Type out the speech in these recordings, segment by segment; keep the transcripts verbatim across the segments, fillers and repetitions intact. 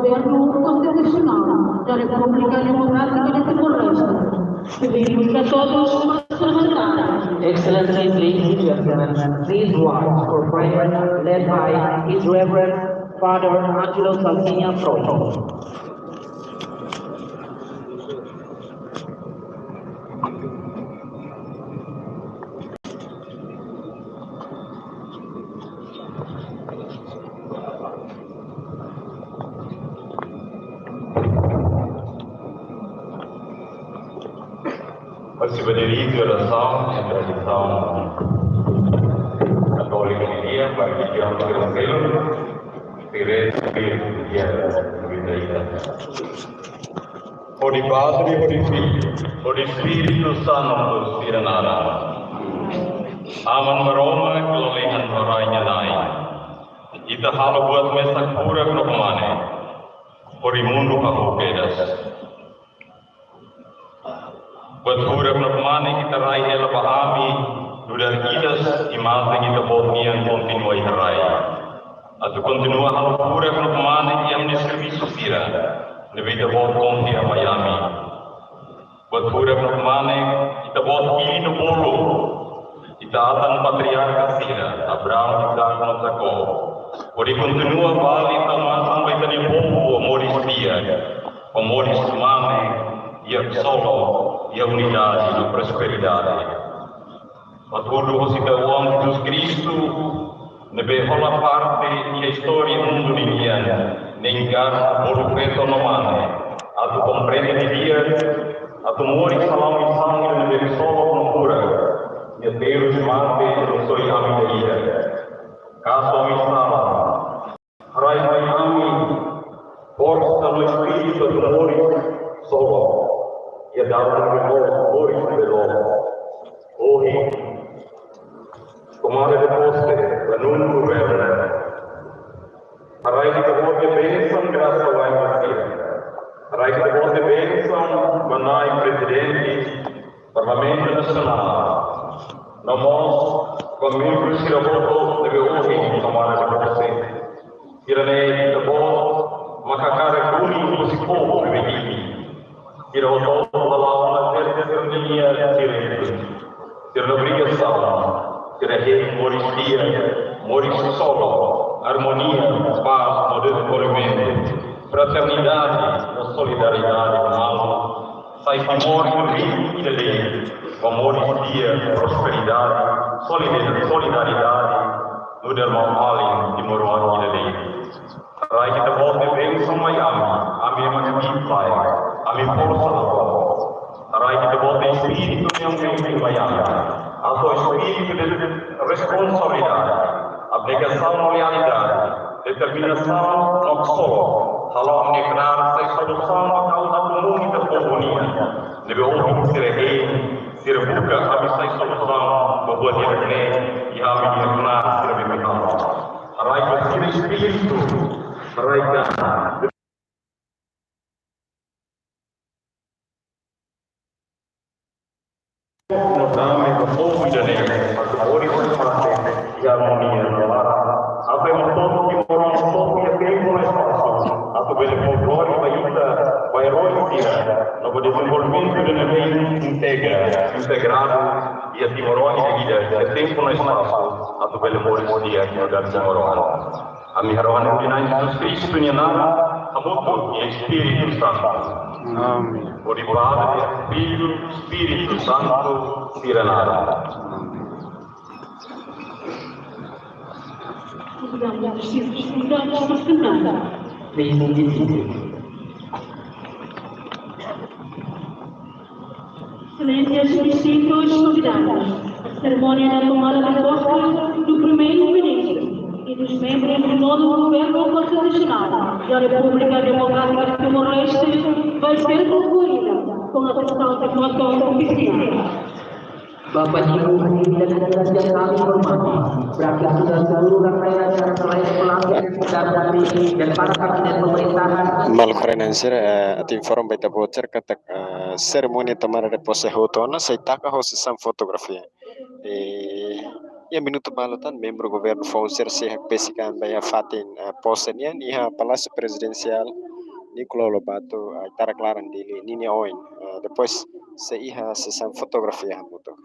Governo Konstitusionál da Repúblika Demokrátika de Timor-Leste. Pedimos a todos para se levantar. Excellencies, ladies and gentlemen, please rise for prayer led by His Reverend Father Angelo Salsinha Proto. Partisipa dirije orasaun iha tradisaun katólika nian, ba relijiaun trankuilu, sira responde iha vida ida. Hodi Padre, hodi Filho, hodi Espíritu Santu sira naran. Aman Maromak, lalehan ba rai nia Na'i. Ita halo buat mesak furak no kmanek, hodi mundu hahú kedas. Buat furak no kmanek ita rai hela ba ami, nu'udar idas imajen Ita-Boot nian kontinua iha rai. Atu kontinua halo furak no kmanek iha ami-nia servisu sira ne'ebé Ita-Boot konfia mai ami. Buat furak no kmanek, Ita-Boot hili no bolu ita-atan patriarka sira, Abraão, Isaac no Jacó, hodi kontinua fali tau matan ba ita-nia povu, ba moris di'ak, ba moris mane, di'ak, solo, iha unidade no prosperidade. Hatudu hosi Ita-Boot Jesus Kristu, ne'ebé hola parte iha istória mundu ninian, ne'e enkarna, bolu feto no mane, atu komprende didi'ak, atu moris hala'o misaun ida ne'ebé solok no furak, Nia terus mate no soi ami ida-idak. Kasu ami sala, haraik mai ami forsa no espíritu atu moris solok iha dalan ne'ebé moos, moris ne'ebé loloos. Ohin, tomada de posse ba novu governu. Haraik Ita-Boot nia bensaun, grasa, wa'in ba sira. Haraik Ita-Boot nia bensaun ba Na'i Prezidente Parlamentu Nasionál, no mós ba membru sira hotu ne'ebé ohin tomada de posse. Sira-ne'e Ita-Boot mak hakarak duni husi povu ne'ebé imi. Sira hotu-hotu hala'o ona sira-nia direitu, sira-nia obrigasaun, sira hein moris di'ak, moris solok, armonia, pás no dezenvolvimentu, fraternidade no solidariedade no malu, sai Timor nia ritmu ida-ne'e, ba moris di'ak, prosperidade, solida-, solidariedade, nu'udar maun-alin timoroan ida-ne'e. Haraik Ita-Boot nia bensaun mai ami, ami ema ne'ebé ita, ami forsa la. Haraik Ita-Boot nia espíritu nia mente mai ami, atu espíritu de responsabilidade, abnegasaun no lealdade, determinasaun no ksolok, hala'o ami-nia knaar sai solusaun ba kauza komún ita povu nian, ne'ebé ohin sira hein, sira buka ami sai solusaun ba buat hirak-ne'e iha ami-nia knaar sira bebe halo. Haraik ba sira espíritu, haraik ba no dame ba povu ida-ne'e, atu moris no mate iha armonia no laran. Atu ema hotu timoroan hotu iha tempu no espasu, atu bele fó glória ba ita, ba erói sira, no ba dezenvolvimentu ida-ne'ebé integra, integradu iha timoroan ida-idak iha tempu no espasu, atu bele moris di'ak nu'udar timoroan. Ami harohan iha Na'i Jesus Kristu nia naran, hamutuk ho Espíritu Santu. Amen. Hodi Padre, Filho, Espíritu Santu sira naran. Obrigada, Chico. Obrigada, Chico. Please, please, please. Exelénsias, distintos convidados, a cerimónia da tomada de posse do Primeiro-Ministro e dos membros do novo Governo Constitucional da República Democrática de Timor-Leste vai ser concluída com a sessão de votação oficial. Bapak Ibu hadirin dan hadirat yang kami hormati, berakhir sudah seluruh rangkaian acara selain pelantikan dan, dan para kabinet pemerintahan. Maluk haree-na'in sira, eh, atu informa ba ita-boot sira katak, eh, serimónia tomada de posse hotu ona sei taka ho session fotografia. Eh, iha minutu balu tan membru governu foun sira sei hakbesik an ba iha fatin, eh, posse nian iha Palásiu Prezidensiál Nicolau Lobato, ah, Aitarak Laran Dili ninia oin. Ah, depois sei iha sesaun fotografia hamutuk.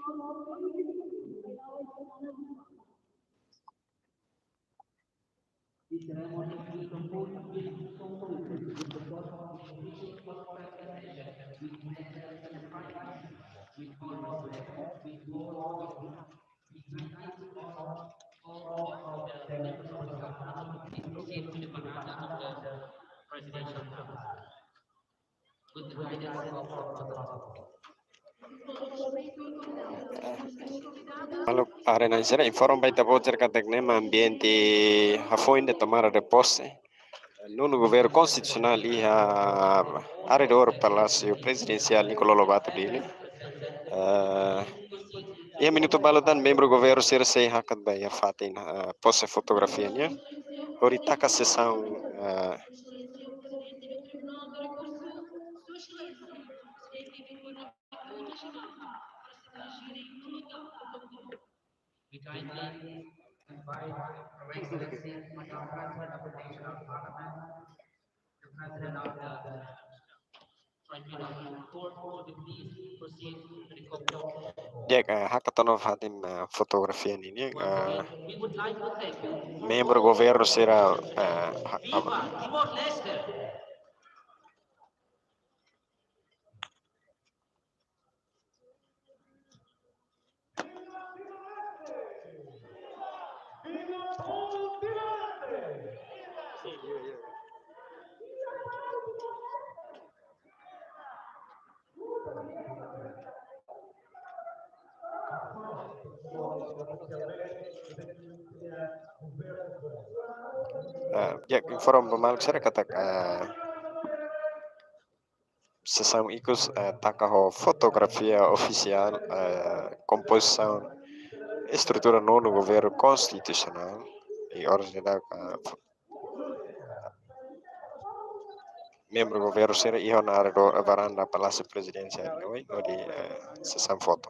Maluk, haree-na'in sira, informa ba ita-boot sira katak ne'e mak ambiente hafoin de tomada de posse Nono Governu Konstitusionál iha arredór Palásiu Prezidensiál Nicolau Lobato Dili. Eh, iha minutu balu tan membru governu sira sei hakat ba iha fatin, eh, pose fotografia nian. Hodi taka sesaun, eh, We kindly invite Her Excellency Madam President of the National Parliament, the President of the Tribunal Court, to please proceed to the court. Di'ak, eh, hakat ona fatin, eh, fotografia nian, eh, we would like to thank membru governu sira, eh, ha-, Viva Timor-Leste! Eh, di'ak, informa ba maluk sira katak, eh, sesaun ikus, eh, taka ho fotografia ofisiál, eh, kompozisaun estrutura Nono Governu Konstitusionál, i oras ne'e daudaun, eh, fo-, membru governu sira iha ona arredór, eh, varanda Palásiu Prezidensiál ne'e oin, hodi, eh, sesaun foto.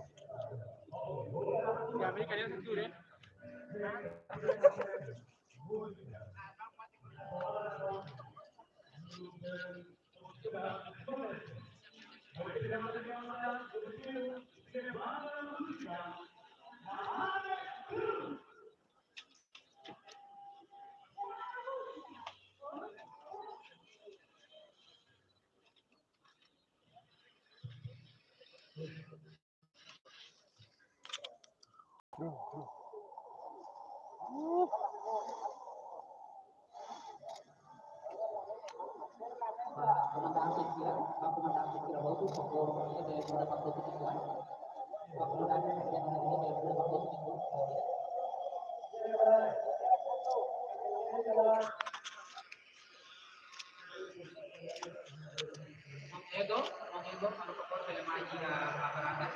Ego, Ego, por favor, bele mai iha varanda.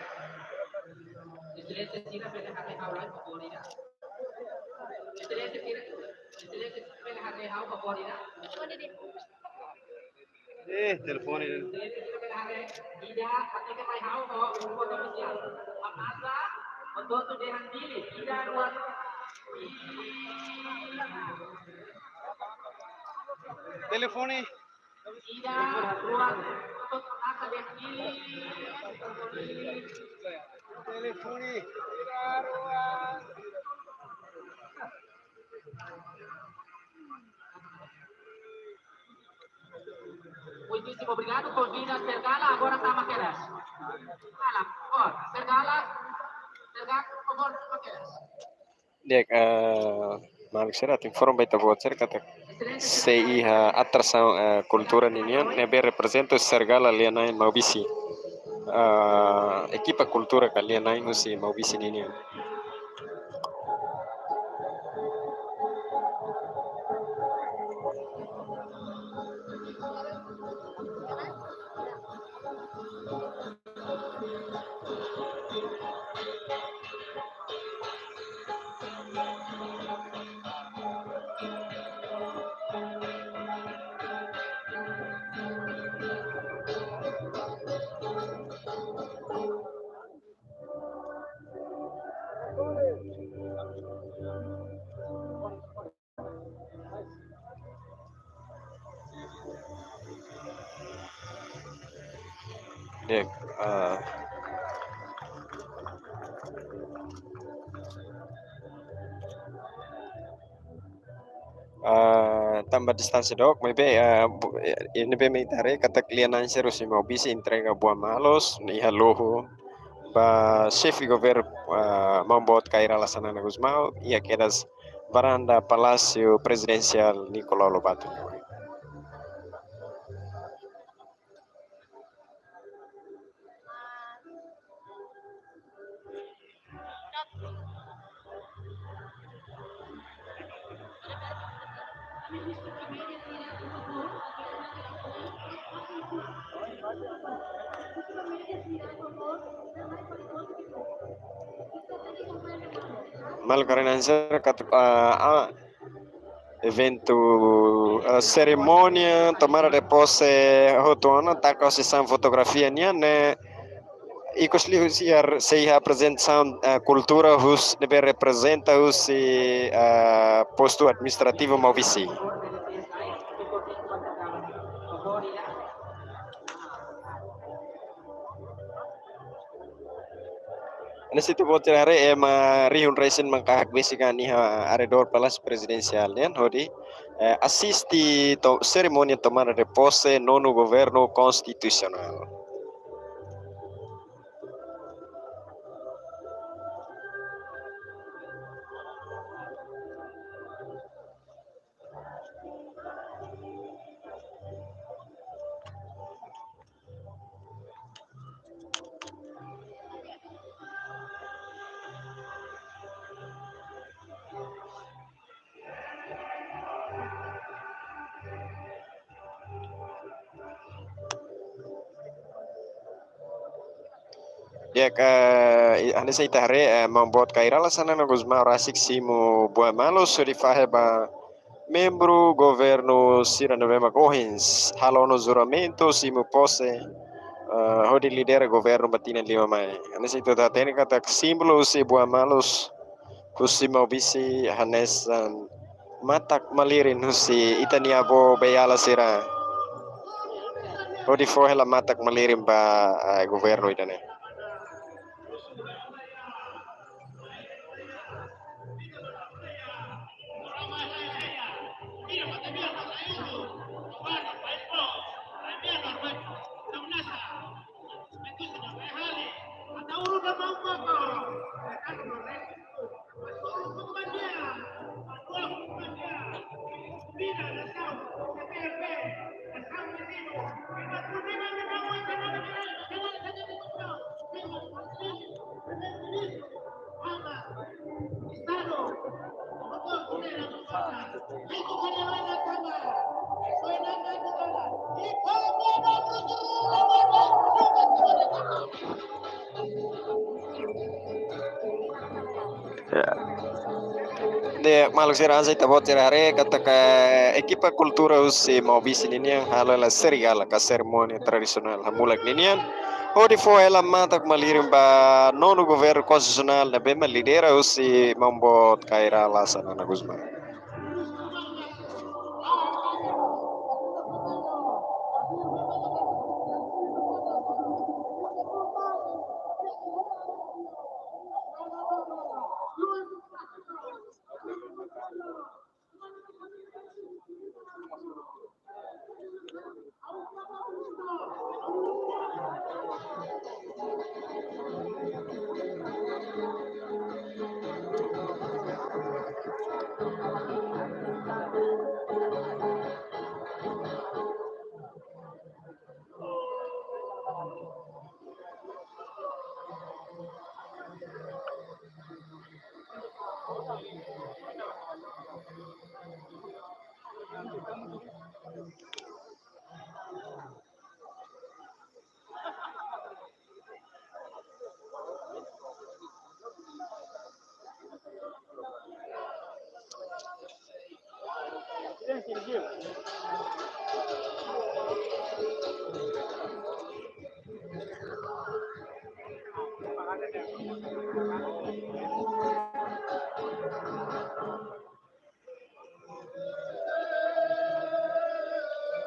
Exelénsia sira bele haree ha'u lai, por favor, ida. Exelénsia sira, Exelénsia sira bele haree ha'u, por favor, ida. Eh, telefone. Exelénsia sira bele haree, ida, hateke mai ha'u, por favor, por favor, ida. Makassar, Ototo dehan Dili, ida, rua. Telefone. Telefone. Muitíssimo obrigado. Convida Sergala, agora tama kedas. Fala, por favor, Sergala. Sergala, por favor, tama kedas. Di'ak, eh, maluk sira, atu informa ba ita-boot sira katak sei iha atrasaun, eh, kultura ninian, ne'ebé reprezenta Sergala Lia-na'in Maubisse. Eh, ekipa kultura ka Lia-na'in husi Maubisse ninian. Di'ak, ah, ah, tanba distánsia dook, maibé, ah, bu-, eh, ne'ebé mak ita haree katak Lia Nansher husi Maubisse entrega buat malus, iha Loho, ba xefe governu, ah, Maun Boot Kay Rala Xanana Gusmão, iha kedas varanda Palásiu Prezidensiál Nicolau Lobato. Maluk haree, hanesan katak, ah, ah, eventu, ah, serimónia tomada de pose hotu ona, taka husi sessão fotografia nian, ne'e ikus liu sei iha, sei iha aprezentasaun, ah, kultura husi, ne'ebé reprezenta husi, ah, postu administrativu Maubisse. Hanesan ita-boot sira haree, ema rihun resin mak kahak besik an iha arredór Palásiu Prezidensiál nian hodi, eh, asiste to-, serimónia tomada de pose nonu governu konstitusionál. Di'ak, eh, i-, hanesan ita haree, eh, Maun Boot Kay Rala Xanana Gusmão rasik simu buat malus hodi fahe ba membru governu sira ne'ebé mak ohin halo ona juramentu simu pose, eh, hodi lidera governu ba tinan lima mai. Hanesan ita hatene katak símbolu husi buat malus husi Maubisse hanesan matak malirin husi ita-nia avó beiala sira hodi fó hela matak malirin ba, eh, governu ida-ne'e. Ya. Di'ak, maluk sira, hanesan ita-boot sira haree katak ekipa kultura husi Maubisse ninian halo hela serigala ka serimónia tradisionál hamulak ninian hodi fó hela matak malirin ba nonu governu konstitusionál ne'ebé mak lidera husi Maun Boot Kay Rala Xanana Gusmão.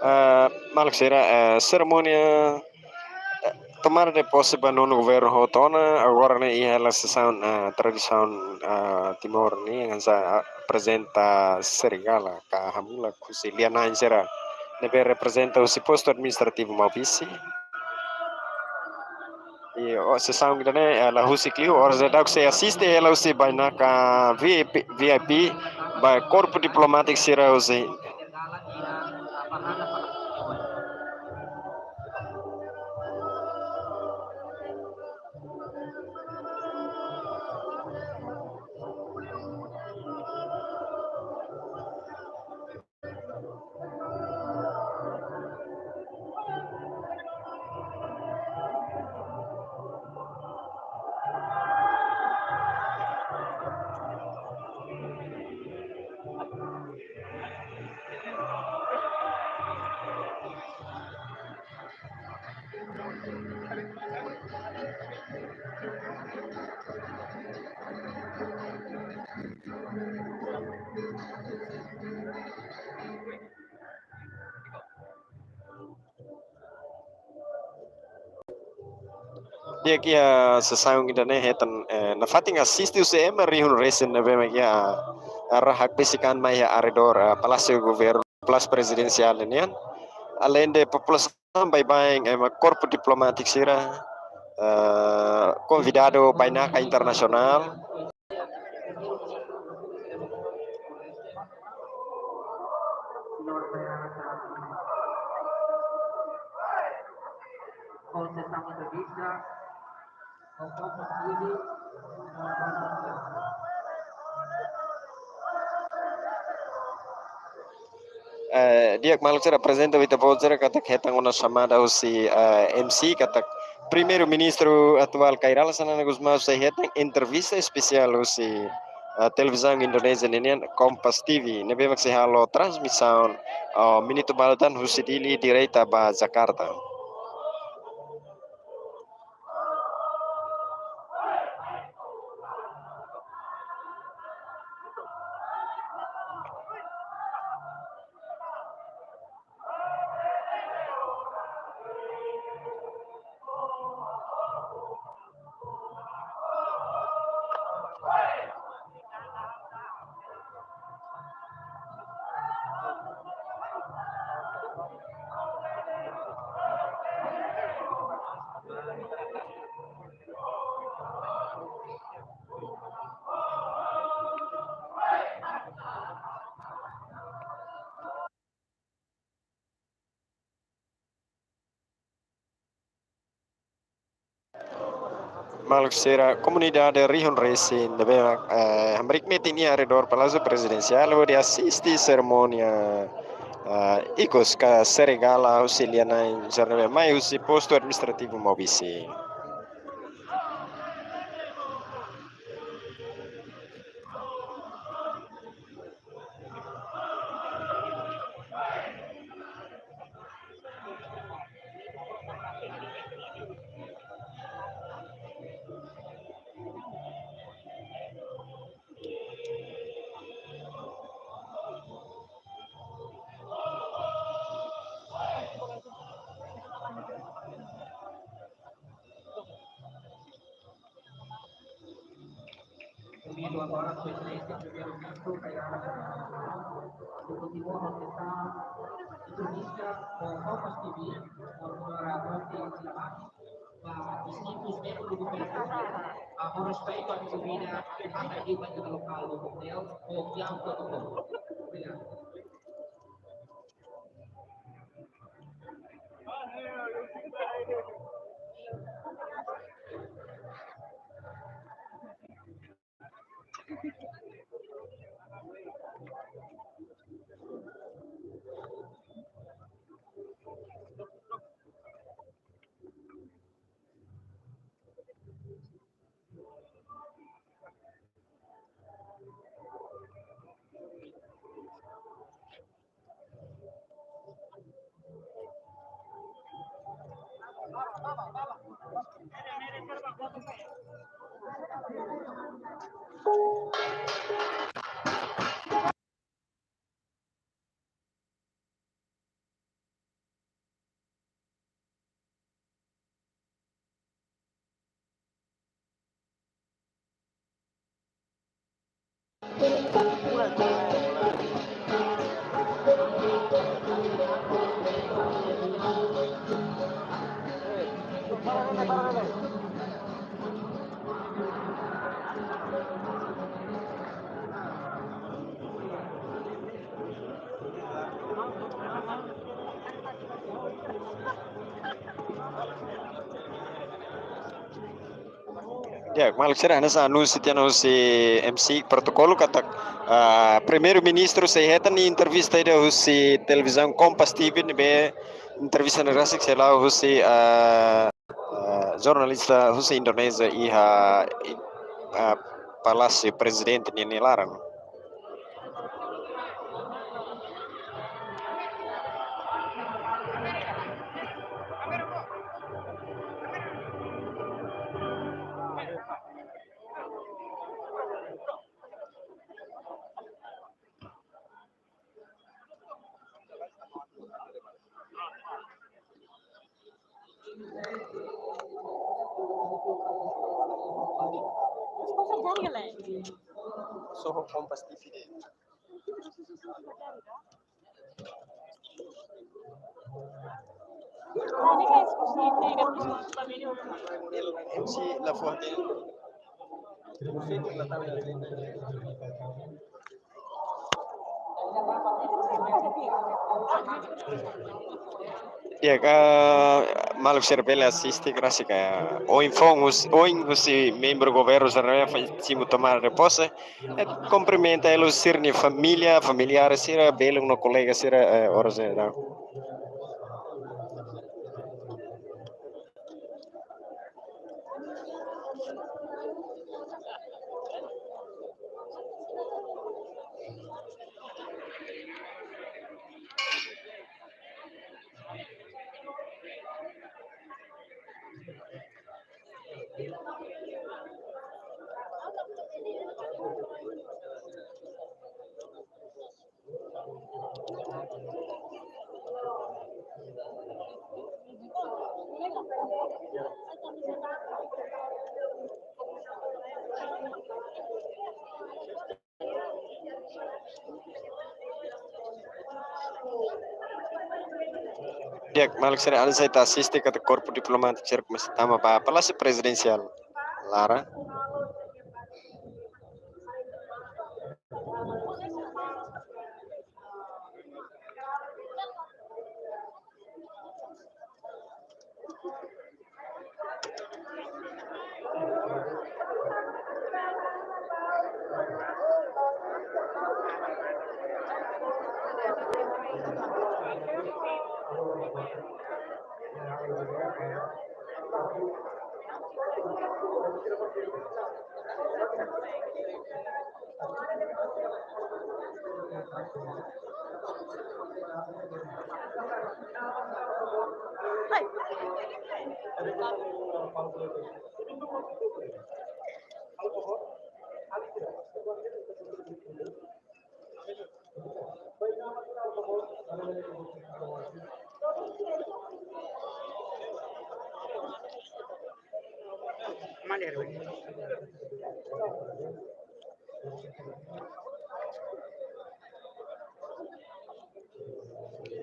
Ah, maluk sira, ah, serimónia, ah, tomada de pose ba nonu governu hotu ona, agora ne'e iha hela sesaun, ah, tradisaun, ah, Timor nian, hanesan, ah, aprezenta serigala ka hamulak husi lia-na'in sira ne'ebé reprezenta husi postu administrativu Maubisse. I, o, sesaun ida-ne'e, eh, la husik liu, oras daudauk sei asiste hela husi bainaka V I P, V I P, ba korpu diplomátiku sira husi. Di'ak, iha sesaun ida-ne'e hetan, eh, nafatin asiste husi ema rihun resin ne'ebé mak iha, eh, rai hakbesik an mai iha arredór, eh, Palásiu Governu, Palásiu Prezidensiál nian. Aleinde populasaun baibain, ema korpu diplomátiku sira, eh, konvidadu bainaka internasionál. Eh, di'ak maluk sira, aprezenta ba ita-boot sira katak hetan ona xamada husi, eh, M C katak Primeiru-Ministru atuál Kay Rala Xanana Gusmão sei hetan entrevista espesiál husi, eh, televizaun Indonézia ninian Kompas T V, ne'ebé mak sei halo transmisaun, eh, minutu balu tan husi Dili direta ba Jakarta. Maluk sira, komunidade rihun resin ne'ebé, eh, hamriik metin iha arredór Palásiu Prezidensiál hodi asiste serimónia, eh, ikus ka serigala husi lia-na'in sira ne'ebé mai husi postu administrativu Maubisse. Unido agora sua exelénsia primeiru-ministru, Kay Rala Xanana Gusmão, atu kontinua halo sessão entrevista ho Kompas T V, ho moderadór T V Labahi, ba distintus membru do governu, ba ho respeitu atu vida, atu iha ba lokál do hotel, ho kiau protokolu. Obrigadu. Ya, maluk sira, hanesan anúnsiu tiha ona husi M C protokolu katak, ah, Primeiru-Ministru sei hetan nia entrevista ida husi televizaun Kompas T V ne'ebé entrevista ne'e rasik sei la'o husi, ah, ah, jornalista husi Indonézia iha, ah, Palásiu Prezidente ninia laran. Soho Kompas T V de'it. M C la fó tiha. Ya, ka maluk sira bele asiste, graças ka ohin foun husi, ohin husi membru governu sira-ne'e foin simu tomada de pose. Eh, kumprimenta hela sira-nia família, familiares sira, belun no kolega sira, eh, oras ne'e daudaun. Di'ak, maluk sira, hanesan ita asiste katak korpu diplomátiku sira komesa tama ba Palásiu Prezidensiál laran.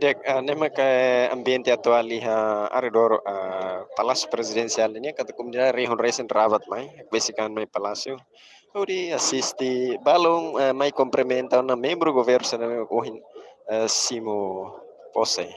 Di'ak, ah, ne'e mak, eh, ambiente atuál iha arredór, ah, Palásiu Prezidensiál nian, katak komunidade rihun resin rabat mai, besik an mai Palásiu. Hodi asiste balun, eh, mai kumprimenta ona membru governu sira-ne'ebé ohin, eh, simu pose.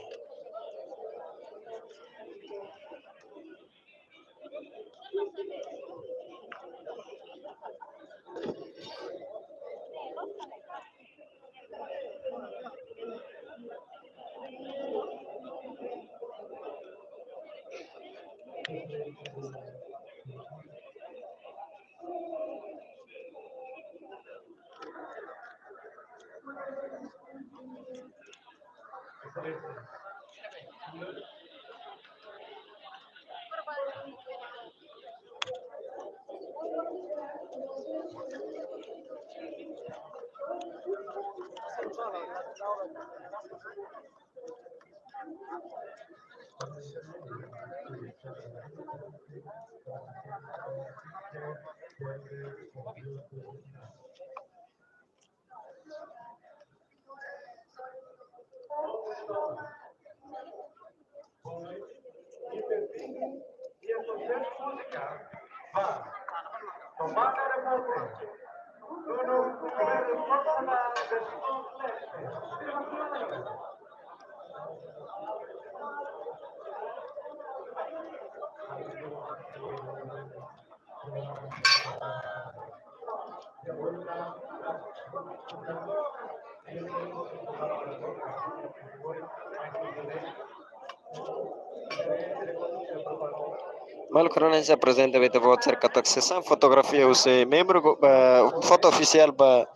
Maluk rona, sei aprezenta ba ita-boot sira katak sesaun fotografia husi membru go-, ba, foto ofisiál ba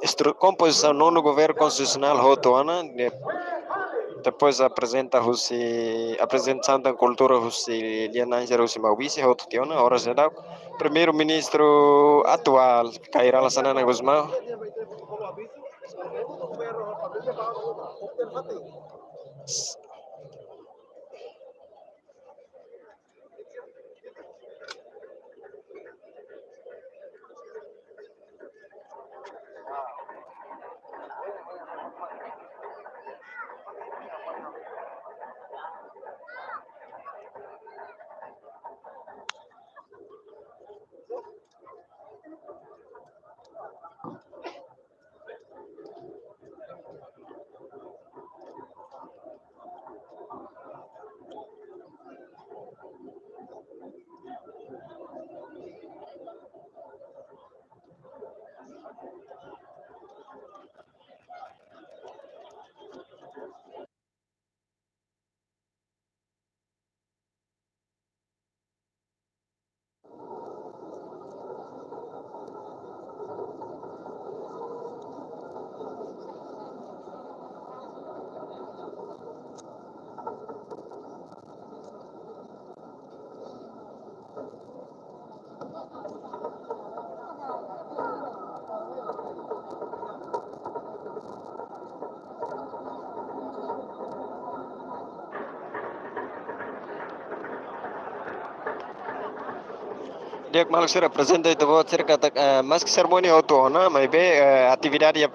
estru-, kompozisaun nonu governu konstitusionál hotu ona, de-, depois aprezenta husi, aprezentasaun tan kultura husi lian-na'in sira husi Maubisse hotu tiha ona, oras ne'e daudaun Primeiru-Ministru atuál, Kay Rala Xanana Gusmão. Di'ak, maluk sira, aprezenta ita-boot sira katak, eh, maski serimónia hotu ona, maibé, eh, atividade iha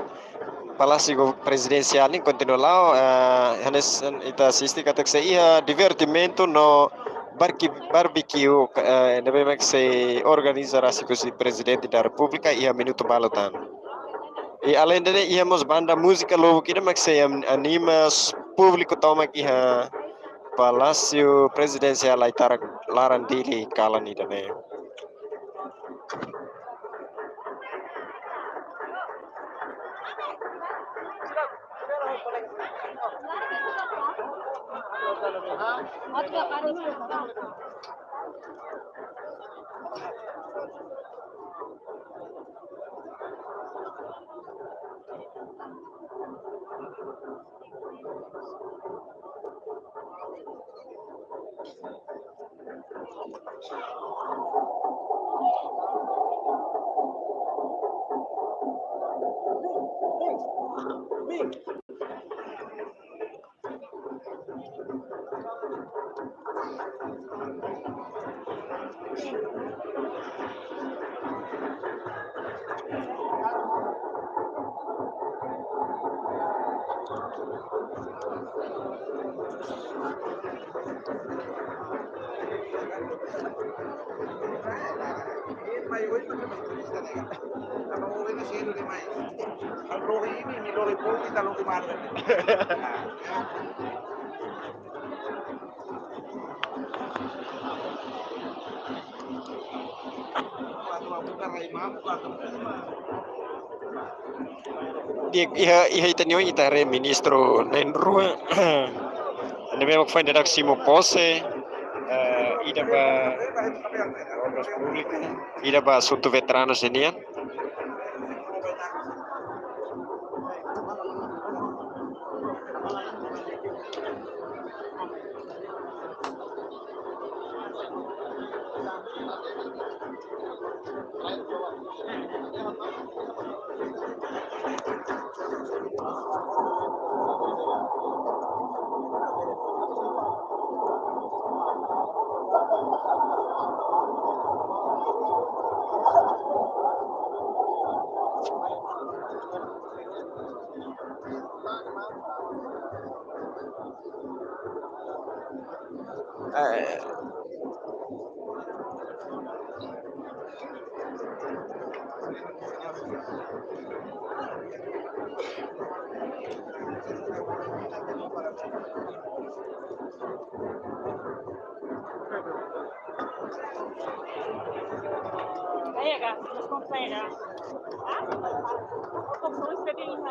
Palásiu Prezidensiál ne'e kontinua la'o, eh, hanesan ita asiste katak sei iha divertimentu no barki-, barbecue, eh, ne'ebé mak sei organiza rasik husi Prezidente da Repúblika iha minutu balu tan. I aleinde ne'e, iha mós banda múzika lubuk ida mak sei an-, anima s-, públiku tomak iha Palásiu Prezidensiál Aitarak laran Dili kalan ida-ne'e. Di'ak, iha, iha ita-nia oin ita haree ministru na'in-rua. Ne'ebé mak foin daudauk simu pose, eh, ida ba Obras Públikas, ida ba Asuntu Veteranus nian. Eh, Venga, nos acompaña. Ah, como se despedimos a...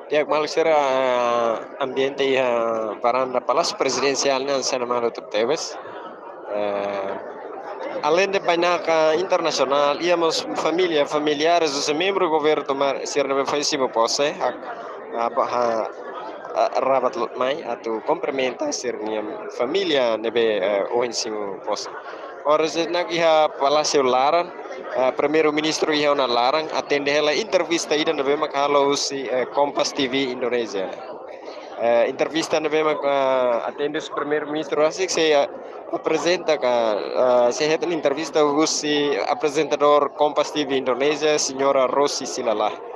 Di'ak, maluk sira, ambiente iha varanda Palásiu Prezidensiál ne'e hanesan ne'e malu tebes. Eh, além de bainaka internasionál, iha mós família, familiares, husi membru governu tomar, sira ne'ebé foin simu pose, hak, ah, ba, ha, ah, rabat lo-, mai, atu kumprimenta sira-nia família ne'ebé, eh, ohin simu pose. Oras ne'e iha Palásiu laran, eh, Primeiru-Ministru iha ona laran, atende hela entrevista ida ne'ebé mak halo husi, eh, Kompas T V Indonézia. Eh, entrevista ne'ebé mak, eh, atende husi Primeiru-Ministru rasik sei, eh, aprezenta ka, eh, sei hetan entrevista husi aprezentadór Kompas T V Indonézia, Señora Rosy Silalahi.